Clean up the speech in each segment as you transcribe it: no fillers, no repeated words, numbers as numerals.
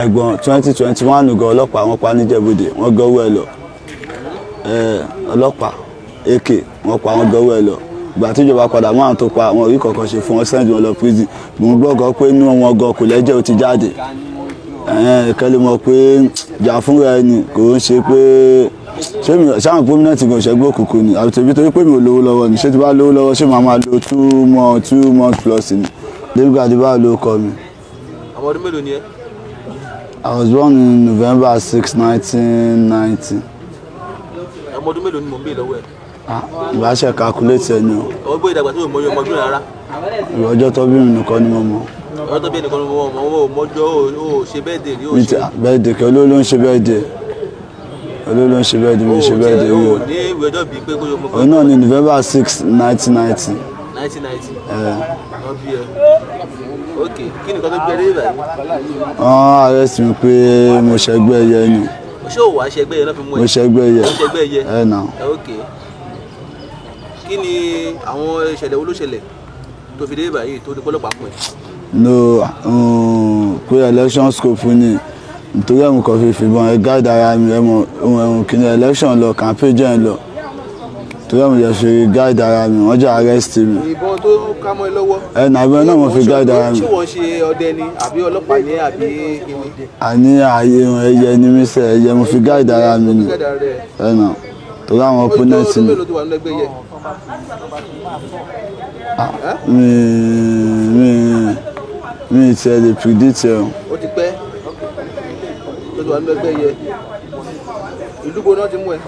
Ẹ̀gbọ́n, 2021 gan, ọlọ́pàá wọn pa níjẹ̀bọdè, wọ́n gọ́wọ́ ẹ̀ lọ. Ọlọ́pàá AK wọ́n pa, wọ́n gọ́wọ́ ẹ̀ lọ. Ìgbà tíjọba padà mú àwọn tó pa, wọn ò rí kankan ṣe fún wọn, send wọn lọ prison. Mò ń gbọ́ gan pé inú wọn gan kò lẹ́jẹ̀, ó ti jáde. Kẹ́lẹ́ mọ̀ pé jà fúnra ẹni kò ń ṣe pé ṣé mi ṣáà prominent gan ṣẹ́gbẹ́ òkùnkùn ni àbí tèmi, torí pé mi ò lówó lọ́wọ́ ni. Ṣé tí bá lówó lọ́wọ́, ṣé màá máa lo 2 months, 2 months plus ni? David Adébáyọ̀ ló kọ mi. Ọmọ ọdún mélòó ni ẹ? I was born in November 6, 1990. Ọmọ ọdún mélòó ni mò ń bèè lọ́wọ́ ẹ? Ah, ìbá ṣe calculate ẹ ni o. Ọmọ gbé ìdàgbà tó mọ iye ọmọ ọdún rárá. Ọjọ́ tó bí mi nìkan ni mo mọ̀. Ọjọ́ tó bí ẹnìkan ló mọ ọmọ ò mọjọ́ ò ṣe bẹ́ẹ̀ dè rí ò Mi ti ṣe. Birthday kẹ́, olóò ló ń ṣe birthday, olóò ló ń ṣe birthday, mi ò ṣe birthday rí o. Ò ní ìwé ọjọ́ bíi pé kó yọ ọmọ. Òun náà ni November 6, 1990. 1990 wọ́n bí ẹ. Ok, kí nìkan tó gbé ẹ dé báyìí? Wọ́n arrest mi pé mo ṣẹgbẹ́ ẹyẹ ni. Ṣé ò wá ṣẹgbẹ́ yẹn náà fi mú ẹ? Mo ṣẹgbẹ́ ẹyẹ. Ó ṣẹgbẹ́ ẹyẹ. Ẹ nà. Ok, kí ni àwọn ìṣẹ̀lẹ̀ wo ló ṣẹlẹ̀ tó fi dé báyìí tó di pọ́lọ́pàá mú ẹ? No, pé election scope ni, nítorí ẹ̀mú kan fi fìbọn ẹ guide ara mi. Ẹ mọ̀ ohun ẹ̀hún kìíní election lọ, campaign jẹ́ ń lọ, torí ẹ̀mú yẹn fi guide ara mi, wọ́n jẹ́ arrest mi. Ìbọn tó ká mọ́ ẹ lọ́wọ́. Ẹ nà, ìbọn náà mo fi guide ara mi. Ṣé wọ́n ṣe ọdẹ ni àbí ọlọ́pàá ni àbí kíni? Àní ààyè ẹyẹ ni mí sẹ, ẹyẹ mo fi guide ara mi ni. Guide ara rẹ̀. Ẹ nà, torí àwọn Ó tó opponent ọdún mi. mélòó tó wà nínú ẹgbẹ́ yẹ? Mi tiẹ̀ lè predict ẹ o. Ó ti pẹ́ tó ti wà nínú ẹgbẹ́ yẹ. Ìlú bo náà ti mú ẹ?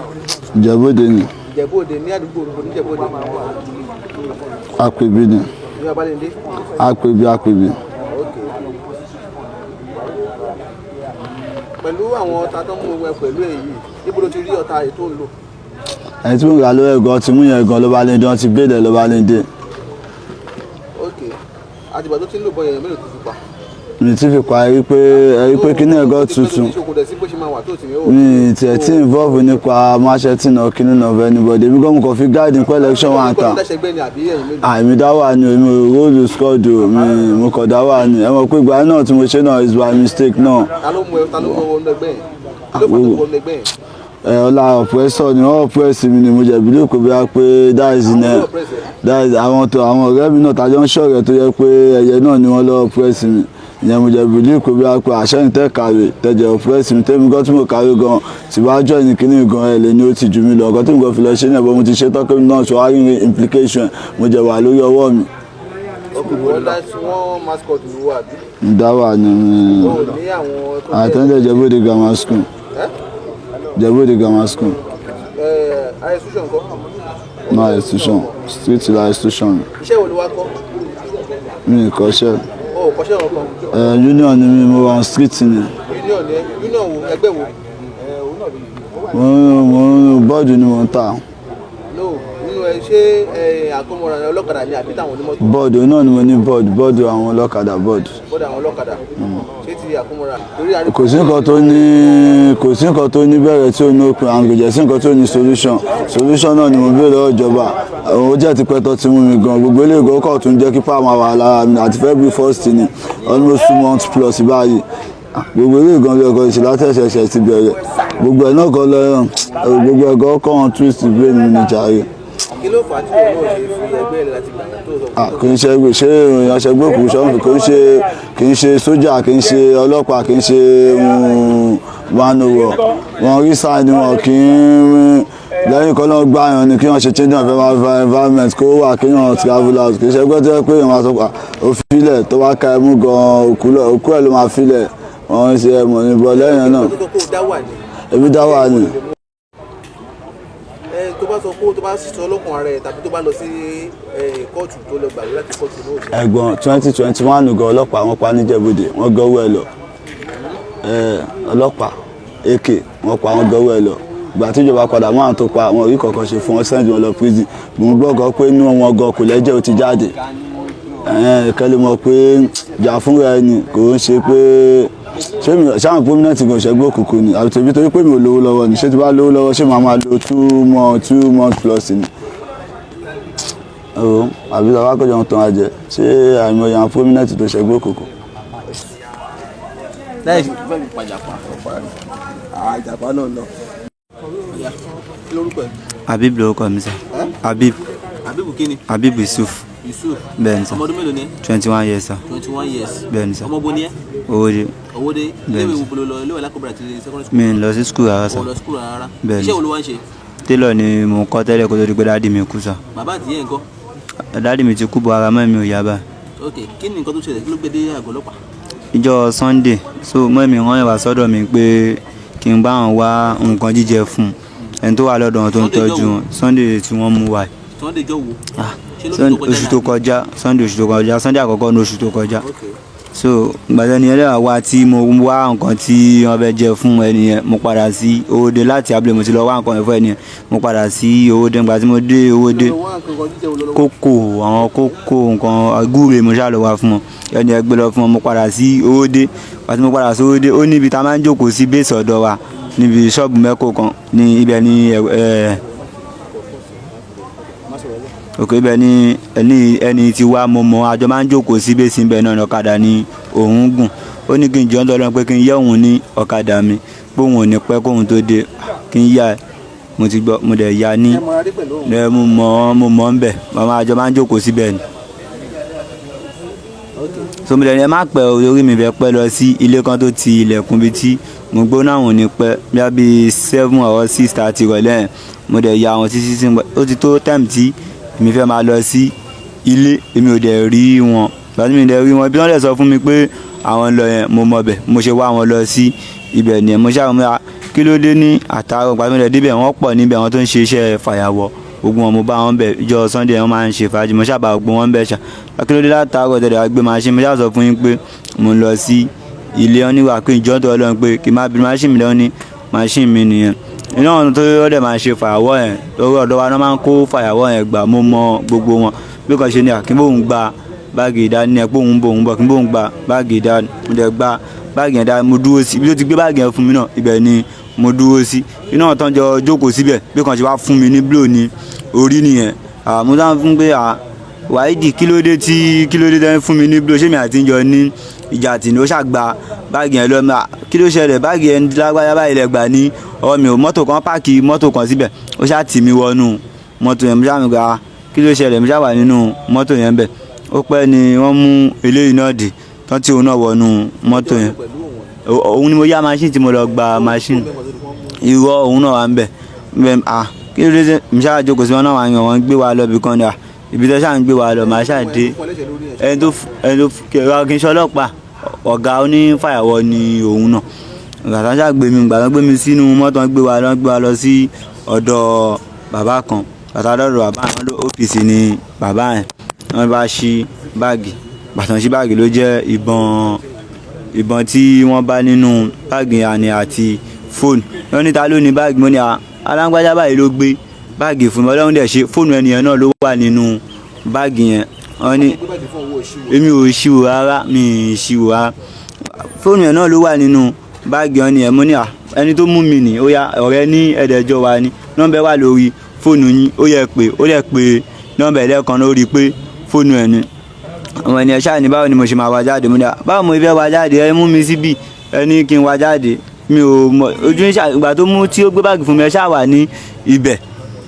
Ìjẹ̀bú-Òde ni. Ìjẹ̀bú Òde, ní àdúgbò òdìbò ní Ìjẹ̀bú Òde? Àpèbí ni. Ní Abalẹ́ndé? Àpèbí, Àpèbí. Ok, pẹ̀lú àwọn ọta tó ń mú ẹ pẹ̀lú èyí, níbo ló ti rí ọta èyí tó ń lò? Ẹni tí mo rà lọ́wọ́ ẹ̀gàn ti mú yẹn gan ló bá lé dé, wọ́n ti gbé ló bá lé dé. Ok, àtìgbà tó ti ń lò bọ́ yẹn, mélòó tó fi pa? Mi ti fi pa ẹ̀rí pé kíní ẹ̀gọ́ tuntun. Kò dẹ̀ sí bó ṣe máa wà tó ti ní ó. Mi tiẹ̀ tí involve nípa marketing or kíní of anybody. Èmi gan mo kàn fi guide nípa election wa ta. Dáṣẹgbẹ́ ni àbí ẹ̀yìn mélòó? Àmì dá wà ní omi róòlù squad o, mi mo kàn dá wà ní. Ẹ mọ̀ pé ìgbà náà tí mo ṣe náà is by mistake náà. Ta ló mú ẹ? Ta ló mú ẹ wọnú ẹgbẹ́ yẹn? Kí ló fà tó wọnú ẹgbẹ́ yẹn? Ẹ ọlá oppressor ni wọ́n oppress mi ni. Mo jẹ̀bi lóko bí wá pé that is Àwọn ne tó oppress ẹ? That is àwọn tó àwọn ọ̀rẹ́ mi náà tàjọ ń ṣọ̀rẹ́ tó yẹ pé ẹyẹ náà ni wọ́n lọ oppress mi. Ìyẹn mo jẹ̀bi lóko bí wá pé àṣẹyìn tẹ́ kàwé tẹ̀jẹ̀ oppress mi, tẹ́mi gan tí mo kàwé gan tí wàá join kíní gan ẹ̀ lé ní ó ti jù mí lọ. Ọ̀gá tí mo gan fi lọ ṣe ní ẹ̀bọ́n mo ti ṣe tọ́kẹ́ mi náà ṣọ wá rí implication mo jẹ̀ wà lórí ọwọ́ mi. Ok, wọ́n dá sí wọ́n mascot ní wà bí? Ń dá wà ní mi. Ó ní àwọn tó Attended Ìjẹ̀bú-Òde Grammar School. Ẹ́? Ìjẹ̀bú-Òde Grammar School. Ẹ institution kọ́? No institution, street la institution. Iṣẹ́ wo ló wá kọ́? Mi ì kọ́ṣẹ́. Ó kọ́ṣẹ́ kankan? Ẹ union ni mi, mo wà on street ni. Union ni ẹ? Union wo? Ẹgbẹ́ wo? Mo bọ́ọ̀dù ni mo ń tà. No, nínú ẹ, ṣé ẹ àkómọra ọlọ́kadà ni àbí táwọn onímọ́tò? Bọ́ọ̀dù náà ni mo ní, bọ́ọ̀dù àwọn ọlọ́kadà, bọ́ọ̀dù. Bọ́dà àwọn ọlọ́kadà, ṣé ti àkómọra torí àrí. Kò sí nǹkan tó ní bẹ̀rẹ̀ tí ò ní òpin, àwọn kò jẹ́ sí nǹkan tó ní solution. Solution náà ni mo béèrè lọ́wọ́ ìjọba. Ó jẹ́ ti pẹ́ tó ti mú mi gan. Gbogbo eléyìí gan kọ̀ tún jẹ́ kí power máa wà lára mi àti February 1 ni, almost 2 months plus báyìí. Gbogbo eléyìí gan bí ọkọ̀ ìṣẹ̀lá tẹ̀sẹ̀ṣẹ̀ ti bẹ̀rẹ̀, gbogbo ẹ̀ náà kọ́ lọ, gbogbo ẹ̀ gan kọ́ wọn twist brain mi ní jàre. Kí ló fà á tí òun náà ṣe fi ẹgbẹ́ rẹ̀ láti gbà tó sọ? Ah, kì í ṣe ẹgbẹ́, ṣé èèyàn ṣẹgbẹ́ kù sọ́run? Kì í ṣe sójà, kì í ṣe ọlọ́pàá, kì í ṣe one oh wọn rí sáà ni wọn kì í lẹ́yìn kan náà gbá yàn ni kí wọ́n ṣe change of environment kó wà, kí wọ́n travel out. Kì í ṣe ẹgbẹ́ tó yẹ pé èèyàn máa sọ pé ó filẹ̀ tó bá ka ẹmú gan, òkú ẹ̀ ló máa filẹ̀. Wọ́n ń ṣe ẹ̀mọ̀ ní bọ́ lẹ́yìn náà. Tó kó dá wà ní. Ebi dá wà ní. Ẹ tó bá sọ pé tó bá sọ lọ́kàn ara ẹ̀ tàbí tó bá lọ sí kóòtù tó lọ gbàgbé láti kóòtù náà ṣe. Ẹ̀gbọ́n, 2021 gan, ọlọ́pàá wọn pa níjẹ̀bọdè, wọ́n gọ́wọ́ ẹ̀ lọ. Ọlọ́pàá AK wọ́n pa, wọ́n gọ́wọ́ ẹ̀ lọ. Ìgbà tíjọba padà mú àwọn tó pa, wọn ò rí kankan ṣe fún wọn, send wọn lọ prison. Mò ń gbọ́ gan pé inú wọn gan kò lẹ́jẹ̀, ó ti jáde. Kẹ́lẹ́ mọ̀ pé jà fúnra ẹni kò ń ṣe pé ṣé mi ṣáà prominent gan ṣẹgbẹ́ òkùnkùn ni àbí tèmi, torí pé mi ò lówó lọ́wọ́ ni. Ṣé tí bá lówó lọ́wọ́, ṣé màá máa lo 2 months, 2 months plus ni o? Àbí bàbá kọjọ ń tan àjẹ? Ṣé àìmọye àwọn prominent tó ṣẹgbẹ́ òkùnkùn? Láì Fẹ́ mi pàjàpá àjàpá náà lọ. Ọ̀yá, kí lórúkọ ẹ̀? Habib lorúkọ mi sir. Habib. Habib kí ni? Habib Yusuf. Yusuf. Bẹ́ẹ̀ ni sir. Ọmọ ọdún mélòó ni ẹ́? 21 years sir. 21 years. Bẹ́ẹ̀ ni sir. Ọmọ bo ni ẹ́? Owóde. Owóde. Bẹ́ẹ̀ Iléèwé ni. wo ló lọ? Iléèwé alákọ̀ọ́bẹ̀rẹ̀ àti secondary school? Mi ń lọ sí school rárá sir. O lọ school rárá? Bẹ́ẹ̀ ni. Iṣẹ́ wo ló wá ń ṣe? Tailor ni mò ń kọ́ tẹ́lẹ̀ kó tó di pé daddy mi kú sir. Bàbá àti ìyá ẹ̀ ńkọ́? Daddy mi ti kú, bọ́ ara mọ́ mi ò yá báyìí. Ok, kí ni nǹkan tó ṣẹlẹ̀? Kí ló gbé dé àgọ́ ọlọ́pàá? Ìjọ Sunday, so mọ́ mi rán ìwà sọ́dọ̀ mi pé kí n bá wọn wá nǹkan jíjẹ fún un. Ẹni tó wà lọ́dọ̀ wọn tó ń Sunday tọ́jú jọ́ wo? wọn. Sunday tí wọ́n mú wa yìí. Sunday jọ wo? Ah, Ṣé lóṣù Sunday tó kọjá oṣù tó ní àbí? kọjá, Sunday oṣù tó kọjá, Sunday àkọ́kọ́ ní oṣù tó kọjá. Ok. So gbàtẹ́ ni ẹlẹ́wà wá tí mo wá nǹkan tí wọ́n fẹ́ jẹ fún ẹni yẹn, mo padà sí Owódé láti abúlé, mo ti lọ wá nǹkan yẹn fún ẹni yẹn. Mo padà sí Owódé. Nígbà tí mo dé Owódé, Lọ wá nǹkan kan jíjẹ wo lọ lọ́wọ́? Kókò, àwọn kókò, nǹkan gúre, mo ṣáà lọ wá fún wọn. Ẹni yẹn gbé lọ fún wọn. Mo padà sí Owódé. Gbà tí mo padà sí Owódé, ó níbi tá a máa ń jókòó sí base ọ̀dọ̀ wa níbi ṣọ́ọ̀bù mẹ́kò kan ní ibẹ̀ ní ẹ̀ òkè ibẹ̀ ní ẹni ẹni tí wá. Mo mọ àjọ máa ń jókòó sí bẹ́ẹ̀ sí ibẹ̀ náà ní ọ̀kadà ní òun gùn. Ó ní kí n jọ ń tọ́lọ́ pé kí n yẹ́ òun ní ọ̀kadà mi, pé òun ò ní pẹ́ kóun tó dé, kí n yá ẹ. Mo ti gbọ́, mo dẹ̀ ya ní Ẹ mọra rí pẹ̀lú òun? Ẹ mo mọ̀ ń bẹ̀, màmá àjọ máa ń jókòó síbẹ̀ ni. So mo dẹ̀ ní ẹ má pẹ́ o, orí mi fẹ́ pẹ́ lọ sí ilé kan tó ti ilẹ̀kùn bíi tí mo gbóná, àwọn ò ní pẹ́ bí i 7 or 6:30 ìrọ̀lẹ́ yẹn. Mo dẹ̀ ya àwọn títí tí ó ti tó time tí èmi fẹ́ máa lọ sí ilé, èmi ò dẹ̀ rí wọn. Ìgbà tí mi dẹ̀ rí wọn, ibi tí wọ́n dẹ̀ sọ fún mi pé àwọn ń lọ yẹn, mo mọ̀ bẹ̀. Mo ṣe wá wọn lọ sí ibẹ̀ nìyẹn. Mo ṣáà mo kí ló dé ní àtàárọ̀. Ìgbà tí mo dẹ̀ débẹ̀, wọ́n pọ̀ níbẹ̀, àwọn tó ń ṣe iṣẹ́ fàyàwọ́, gbogbo wọn mo bá wọn bẹ̀. Ìjọ Sunday wọ́n máa ń ṣe fàájì. Mo ṣáà bá gbogbo wọn bẹ̀ ṣá. Kí ló dé látàárọ̀ tẹ̀lé wá gbé machine? Mo ṣáà sọ fún yín pé mo ń lọ sí ilé. Wọn níwà pé ìjọ tó Ọlọ́run pé kí n má bí machine mi lọ́wọ́ ní machine mi nìyẹn. Iná ọ̀nà tó dẹ̀ máa ṣe fàyàwọ́ yẹn lórí ọ̀dọ̀ wa náà máa ń kó fàyàwọ́ yẹn gbà. Mo mọ gbogbo wọn. Bí kò ṣe ní àkínbóhùn gba báàgì ìdání ẹ pé òun bò òun bọ̀ kí n bóun gba báàgì ìdání. Mo dẹ̀ gba báàgì yẹn dání, mo dúró sí ibi tó ti gbé báàgì yẹn fún mi náà, ibẹ̀ ni mo dúró sí. Iná ọ̀tán jọ jókòó síbẹ̀. Bí kàn ṣe wá fún mi ní blow ní orí nìyẹn. Mo dáhùn fún pé wáídì, kí ló dé tí kí ló dé tẹ́ ń fún mi ní blow? Ṣé mi àti ń jọ ní ìjà tì ní? Ó ṣàgbà báàgì yẹn lọ́mọ. Kí ló ṣẹlẹ̀? Báàgì yẹn lágbájá báyìí lẹ gbà ní ọwọ́ mi ò. Mọ́tò kan park mọ́tò kan síbẹ̀, ó ṣáà tì mí wọnú mọ́tò yẹn. Mo ṣáà mi gba kí ló ṣẹlẹ̀? Mo ṣáà wà nínú mọ́tò yẹn bẹ̀. Ó pẹ́ ni wọ́n mú eléyìí náà dì tán tí òun náà wọnú mọ́tò yẹn. Òun ni mo yá machine tí mo lọ gba machine. Irọ́, òun náà wà ń bẹ̀ bẹ̀. À, kí ló dé? Mo ṣáà jókòó sí wọn náà, wà yàn wọ́n gbé wa lọ ibì kan ní à ibi tó ṣáà ń gbé wa lọ, màá ṣáà dé. Ẹni tó kí n ṣe ọlọ́pàá, ọ̀gá onífàyàwọ́ ni òun náà. Ìgbà tó ṣáà gbé mi, ìgbà tó gbé mi sínú mọ́tò, wọ́n gbé wa lọ sí ọ̀dọ̀ bàbá kan. Bàtà lọ́dọ̀ bàbá yẹn, OPC ni bàbá yẹn. Wọ́n bá ṣí báàgì. Bàtà ṣí báàgì, ló jẹ́ ìbọn. Ìbọn tí wọ́n bá nínú báàgì yẹn ni àti fóònù. Wọ́n ní ta ló ní báàgì? Mo ní à alágbájá báyìí ló gbé báàgì fún mi. Ọlọ́run dẹ̀ ṣe, fóònù ẹni yẹn náà ló wà nínú báàgì yẹn. Wọ́n ní èmi ò ṣíwò rárá, mi ì ṣíwò rárá. Fóònù yẹn náà ló wà nínú báàgì wọn nìyẹn. Mo ní à ẹni tó mú mi nì, ó yá ọ̀rẹ́ ní ẹ̀ẹ́dẹ̀jọ wa ní nọ́mbà wà lórí fóònù yín, ó yẹ pé ó yẹ pé nọ́mbà ẹlẹ́kan ló rí pé fóònù ẹ̀ ni. Àwọn ènìyàn ṣáà ní báwo ni mo ṣe máa wá jáde. Mo ní à báwo mo fẹ́ wá jáde? Ẹ mú mi síbí, ẹ ní kí n wá jáde, mi ò mọ ojú ní. Ṣáà ìgbà tó mú tí ó gbé báàgì fún mi, ẹ ṣáà wà ní ibẹ̀.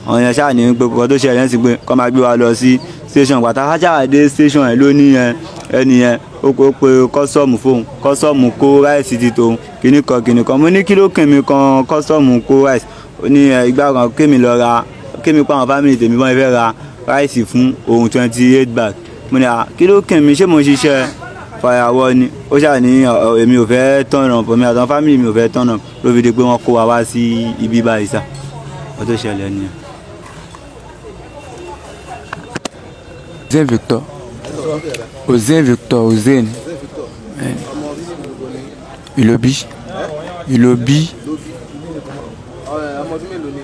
Àwọn èèyàn ṣáà ní pé kókó tó ṣẹlẹ̀ ń sì pé kó máa gbé wa lọ sí station. Pàtàkì ṣáà dé station ẹ̀ ló ní ẹ ẹni yẹn ó kó pe custom fóun, custom kó rice ti tòun kìíní kan kìíní kan. Mo ní kí ló kàn mí kan custom kó rice? Ó ní ẹ ìgbà kan kémi lọ ra, kémi pa àwọn family tèmi bọ́n fẹ́ ra rice fún òun, 28 bag. Mo ní à kí ló kàn mí? Ṣé mo ń ṣiṣẹ́ fàyàwọ́ ni? Ó ṣáà ní èmi ò fẹ́ tọ̀nà pọ̀ mi àtàwọn family mi ò fẹ́ tọ̀nà, ló fi di pé wọ́n kó wa wá sí ibi báyìí sá. Ó tó ṣẹlẹ̀ nìyẹn. Ozen Victor. Ozen Victor Ozen. Ìlóbí. Ìlóbí. Ọmọ ọdún mélòó ni?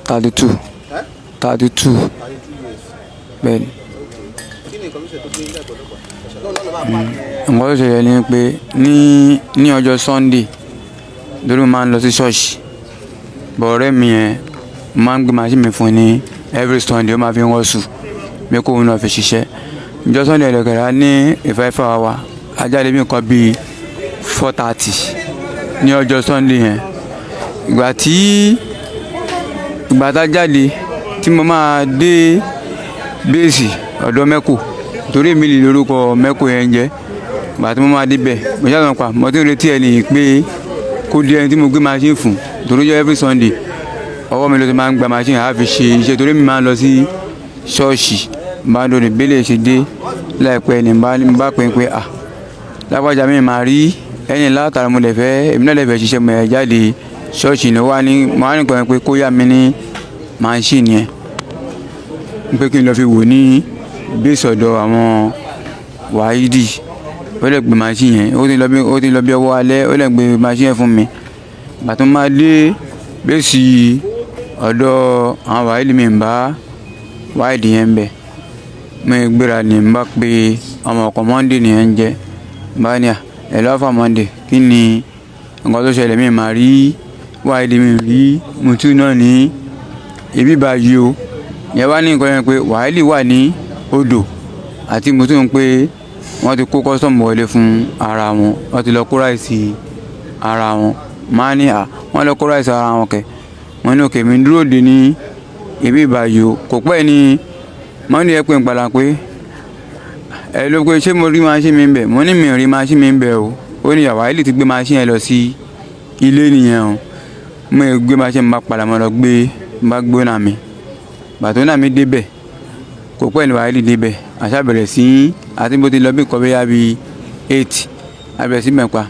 32. 32. 32 years. Bẹ́ẹ̀ni. Kí ni nǹkan tó ṣe tó gbé ní àgọ́ ọlọ́pàá? Nǹkan tó ṣẹlẹ̀ ni pé ní ọjọ́ Sunday, lórí mo máa ń lọ sí ṣọ́ọ̀ṣì. But ọ̀rẹ́ mi yẹn, mo máa ń gbé machine mi fún ní every Sunday, ó máa fi ń hustle bí kóun náà fi ṣiṣẹ́. Ọjọ́ Sunday ẹ̀dẹ̀kẹ̀rẹ̀ ní ìfẹ́fẹ́ wa, a jáde bí nǹkan bí 4:30 ní ọjọ́ Sunday yẹn. Ìgbà tá jáde tí mo máa dé base ọ̀dọ̀ mẹ́kò, torí èmi lè lórúkọ mẹ́kò yẹn jẹ́. Ìgbà tí mo máa débẹ̀, mo ṣáà pa mo ti ń retí ẹni yìí pé kó dé, ẹni tí mo gbé machine fún, torí jẹ́ every Sunday ọwọ́ mi ló ti máa ń gba machine àá fi ṣe iṣẹ́, torí mi máa ń lọ sí ṣọ́ọ̀ṣì. Bá lórí bẹ́lẹ̀ ṣe dé láìpẹ́ ní bá pè é pé, "À, lágbájá, mi máa rí ẹni látara mo lè fẹ́, èmi náà lè fẹ́ ṣiṣẹ́." Mo yẹ jáde ṣọ́ọ̀ṣì ni wá ní mo wá nìkan pé kó yá mi ní machine yẹn, pé kí n lọ fi wò ní base ọ̀dọ̀ àwọn Wáídì. Ó lè gbé machine yẹn, ó ti lọ bí ọwọ́ alẹ́, ó lè gbé machine yẹn fún mi. Ìgbà tó máa dé base ọ̀dọ̀ àwọn Wáídì, mi ń bá Wáídì yẹn ń bẹ̀. Mo gbéra ní n bá pe ọmọ ọkọ̀ Monday nìyẹn ń jẹ́. Bá ní, "À, ẹ̀ lọ́fà Monday, kí ni nǹkan tó ṣẹlẹ̀? Mi máa rí Wáídì, mi rí Mutiu náà ní ibi báyìí o." Ìyẹn wá ní nǹkan yẹn pé Wáídì wà ní odò àti Mutiu, ń pé wọ́n ti kó custom wọlé fún ara wọn, wọ́n ti lọ kó rice ara wọn. Máa ní, "À, wọ́n lọ kó rice ara wọn kẹ̀?" Wọ́n ní òkè mi dúró dè ní ibi báyìí o. Kò pẹ́ ní Monday yẹn pé ń padà pé ẹ ló pé ṣé mo rí machine mi ń bẹ̀. Mo ní mi ò rí machine mi ń bẹ̀ o. Ó ní Wáídì ti gbé machine yẹn lọ sí ilé nìyẹn o. Mo gbé machine, mi bá padà, mo lọ gbé, bá gbóná mi bàtó náà mi débẹ̀. Kò pẹ́ ní Wáídì débẹ̀, àṣà bẹ̀rẹ̀ sí àti bó ti lọ bí nǹkan bóyá bíi 8, a bẹ̀rẹ̀ sí mẹ́pa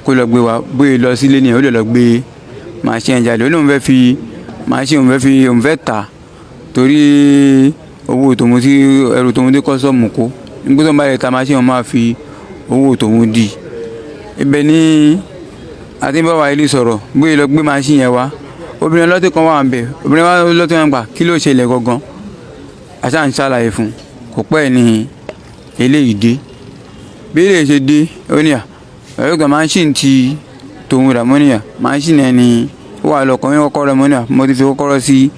kó lọ gbé wa. Bóyá lọ sílé nìyẹn, ó lè lọ gbé machine yẹn jáde. Ó lóun fẹ́ fi machine, òun fẹ́ fi, òun fẹ́ tà torí owó tòun tí ẹrù tòun tí custom kó. Nígbà tó ń bá yẹ ta machine, òun máa fi owó tòun dì. Ibẹ̀ ní àti bá Wáídì sọ̀rọ̀, bóyá lọ gbé machine yẹn wá. Obìnrin ọlọ́tí kan wà ń bẹ̀, obìnrin ọlọ́tí wọn gbà, kí ló ṣẹlẹ̀ gangan? Àṣà ń ṣàlàyé fún un. Kò pẹ́ ní eléyìí dé. Bí eléyìí ṣe dé, ó ní, "À, ẹ̀rọ kan machine ti tòun rà." Mọ́ níyà machine yẹn ni ó wà lọ́kàn ní kọ́kọ́rọ́. Mọ́ níyà mo ti fi kọ́kọ́rọ́ sí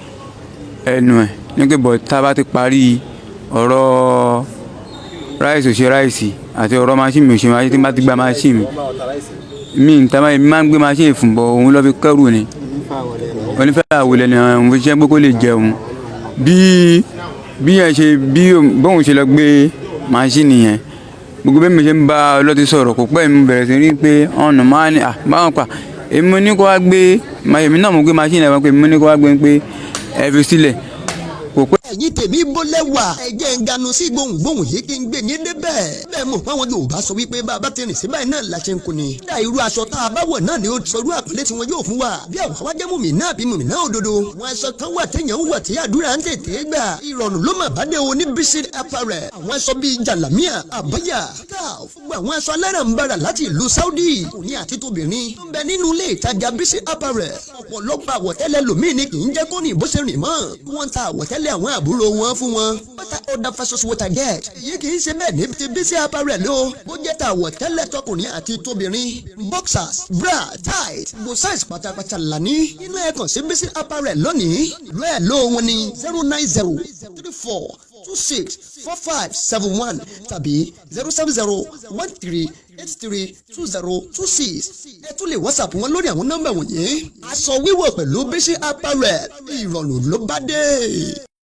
ẹnu ẹ̀ ní pé bọ̀ tá a bá ti parí ọ̀rọ̀ rice ò ṣe rice àti ọ̀rọ̀ machine mi ò ṣe machine, tí n bá ti gba machine mi, mi ń ta mi máa ń gbé machine fún bọ̀, òun lọ́ fi kẹ́rù ni, onífẹ́ àwòlẹ̀ ni òun fi ṣiṣẹ́ pé kó lè jẹun. Bí yẹn ṣe bí bóun ṣe lọ gbé machine yẹn, gbogbo bí mi ṣe ń bá ọlọ́tí sọ̀rọ̀, kò pẹ́ mi bẹ̀rẹ̀ sí rí pé ọ̀nà máa ní à báwọn pa èmi ní kó wá gbé. Èmi náà mo gbé machine yẹn pé èmi ní kó wá gbé, pé ẹ fi sílẹ̀. Kò pẹ́. Ẹ̀yin tèmi, bólẹ̀ wà, ẹ̀jẹ̀ ń ganu sí gbohùngbohùn yìí kí n gbé yín débẹ̀. Bẹ́ẹ̀ mọ̀ fáwọn Yorùbá sọ wípé bàbá ti rìn sí báyìí náà la ṣe ń kunni. Dá irú aṣọ tá a bá wọ̀ náà ni ó sọ irú àpẹẹrẹ tí wọn yóò fún wa. Bí àwọn wá jẹ́ mùmí náà bí mùmí náà òdodo. Wọn aṣọ kan wà téèyàn ń wọ̀ tí àdúrà ń tètè gbà. Ìrọ̀rùn ló mà bá dé o ní Bísí Apparel. Àwọn aṣọ bíi jàlámíà, àbáyà, scarf, gbogbo àwọn aṣọ alárànbarà láti ìlú Saudi. Òní àti tóbìnrin ń bẹ nínú ilé ìtajà Bísí Apparel. Ọ̀pọ̀lọpọ̀ àwọ̀tẹ́lẹ̀ lòmíì ni kì í jẹ́ kó ní bó ṣe rìn mọ́. Wọ́n ta àwọ̀tẹ́lẹ̀ àwọn àbúrò wọn fún wọn. Better order versus what I get. Èyí kì í ṣe bẹ́ẹ̀ ní ti Bísí Apparel o. Bó jẹ́ ta àwọ̀tẹ́lẹ̀ tọkùnrin àti tóbìnrin. Boxers, bra, tight, gbogbo size pátápátá là ní. Inú ẹ̀ kàn sí Bísí Apparel lónìí. Ìlú ẹ̀ ló wọn ní 09034264571 tàbí 07013832026. Ẹ tún lè WhatsApp wọn lórí àwọn nọ́mbà wọ̀nyí. Aṣọ wíwọ̀ pẹ̀lú Bísí Apparel, ìrọ̀rùn ló bá dé.